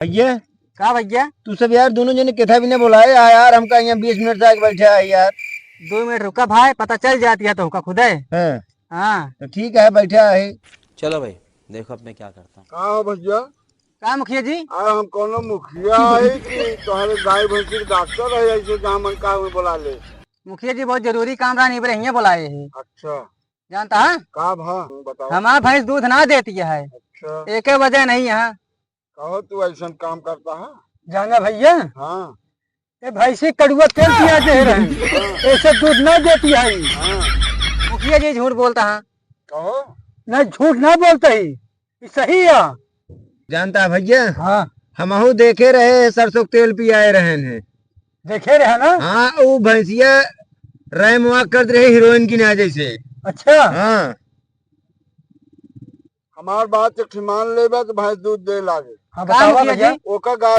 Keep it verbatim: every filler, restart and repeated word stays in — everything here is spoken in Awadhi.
भैया, का भैया? तू सब यार दोनों जने केथा भी ने बोलाए आ यार, हमका यहाँ बीस मिनट से आके बैठा है यार। दो मिनट रुका भाई, पता चल जाती है तो का खुदे। हाँ। हाँ। तो ठीक है, बैठा है। चलो भाई, देखो अब मैं क्या करता हूँ। का हो भैया? का मुखिया जी? आ, हम कौनो मुखिया है कि तोहरे गाय भैंसी के डॉक्टर है, ऐसे जहाँ मन का हमें बोला ले? मुखिया जी, बहुत जरूरी काम रहा, नहीं बोले, हियाँ बोलाए हैं। अच्छा। जानता है? का भा? बताओ। हमार भैंस दूध ना देती है। अच्छा। एके वजह नहीं है। कहो तू ऐसन काम करता है? जाना भैया? हाँ। ए भैंसी कड़ुआ तेल पिया दे रहे हैं। हाँ। ऐसे दूध ना देती है। हाँ। मुखिया जी झूठ बोलता है। कहो। नहीं, झूठ ना बोलता ही, ई सही है। जानता है भैया? हाँ। हमहू देखे रहे हैं, सरसों के तेल पियाए रहे हैं। देखे रहे ना? हाँ, वो भैंसिया रैम वॉक करत रहे हीरोइन की ना जैसे। अच्छा। हाँ। हमार बात एक ठे मान लेबे तो भैंस दूध दे लागे। हाँ, का बतावा मुखिया भैया। जी? ओका गाय